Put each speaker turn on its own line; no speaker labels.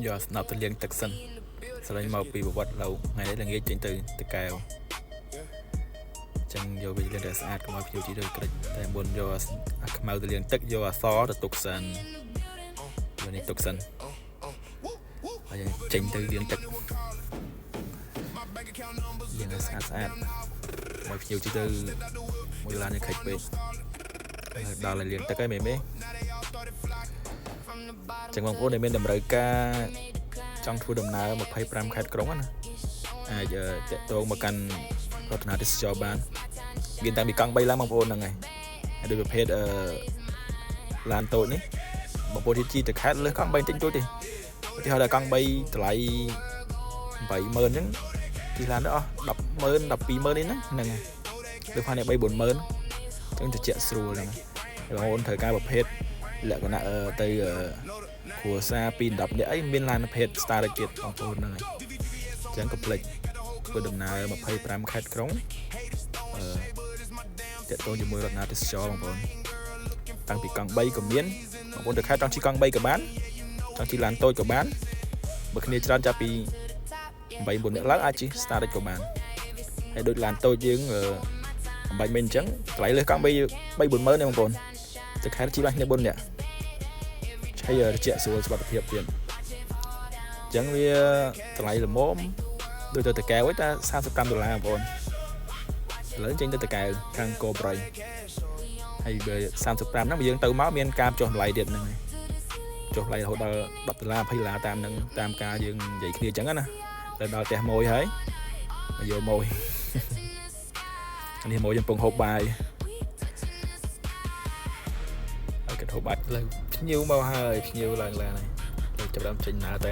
យកស្នប់ទៅលាងទឹកសិនស្រឡាញ់មកពីប្រវត្តិឡូវថ្ងៃនេះល្ងាចចេញទៅតកែវចឹងយកវាលាងតែស្អាតកុំឲ្យភ្ញៀវជីទៅក្រិចតែមុនយកអាខ្មៅទៅលាងទឹកយកអសទៅទុកសិនយកនេះទុកសិនហើយយើងចេញទៅលាងទឹកលាងឲ្យស្អាតស្អាតកុំឲ្យភ្ញៀវជីទៅមួយឡាននេះខិចពេកដល់ឲ្យលាងទឹកហើយមេមេចឹងបងប្អូនដែលមានតម្រូវការចង់ធ្វើដំណើរ25ខេត្តក្រុងណាអាចតាក់ទងមកកាន់រតនាទេសចរបានមានតាំងពីកង់3ឡើងបងប្អូនហ្នឹងហើយហើយដូចប្រភេទអឺឡានតូចនេះបងប្អូនជិះទៅខេត្តលើសកង់3តិចតួចទេឧទាហរណ៍ថាកង់3តម្លៃ80000អញ្ចឹងជិះឡានទៅអស់100,000 120,000នេះហ្នឹងហើយលើផានេះ3 40000អញ្ចឹងត្រជាក់ស្រួលហ្នឹងហើយបងប្អូនត្រូវការប្រភេទលក្ខណៈទៅគ្រួសារពី10នាក់អីមានឡានប្រភេទ Starex ទៀតបងប្អូនហ្នឹងហើយអញ្ចឹងកុំភ្លេចធ្វើដំណើរ25ខេត្តក្រុងអឺតាក់ទងជាមួយរតនាទេសចរបងប្អូនតាំងពីកង់3ក៏មានបងប្អូនទៅខេត្តចង់ជិះកង់3ក៏បានចង់ជិះឡានតូចក៏បានបើគ្នាច្រើនចាប់ពី8 9នាក់ឡើងអាចជិះ Starex ក៏បានហើយដូចឡានតូចយើងអឺអំបញ្ញមិញអញ្ចឹងតម្លៃលើសកង់3 3 4ម៉ឺនទេបងប្អូនទៅខេត្តជិះបានគ្នា4នាក់ហើយត្រជាក់ស្រួលសុវត្ថិភាពទៀតអញ្ចឹងវាតម្លៃល្មមដូចទៅតកែវឯតា35ដុល្លារបងប្អូនឥឡូវចេញទៅតកែវខាងកោប្រៃហើយបើ35ហ្នឹងបើយើងទៅមកមានការចុះតម្លៃទៀតហ្នឹងហើយចុះតម្លៃរហូតដល់10ដុល្លារ20ដុល្លារតាមហ្នឹងតាមការយើងនិយាយគ្នាអញ្ចឹងណាទៅដល់ផ្ទះមួយហើយមកយកមួយនេះមួយកំពុងហូបបាយហើយគាត់ហូបបាយលើភ្ញៀវមកហើយភ្ញៀវឡើងឡានហើយចាប់ដើមចេញណាតែ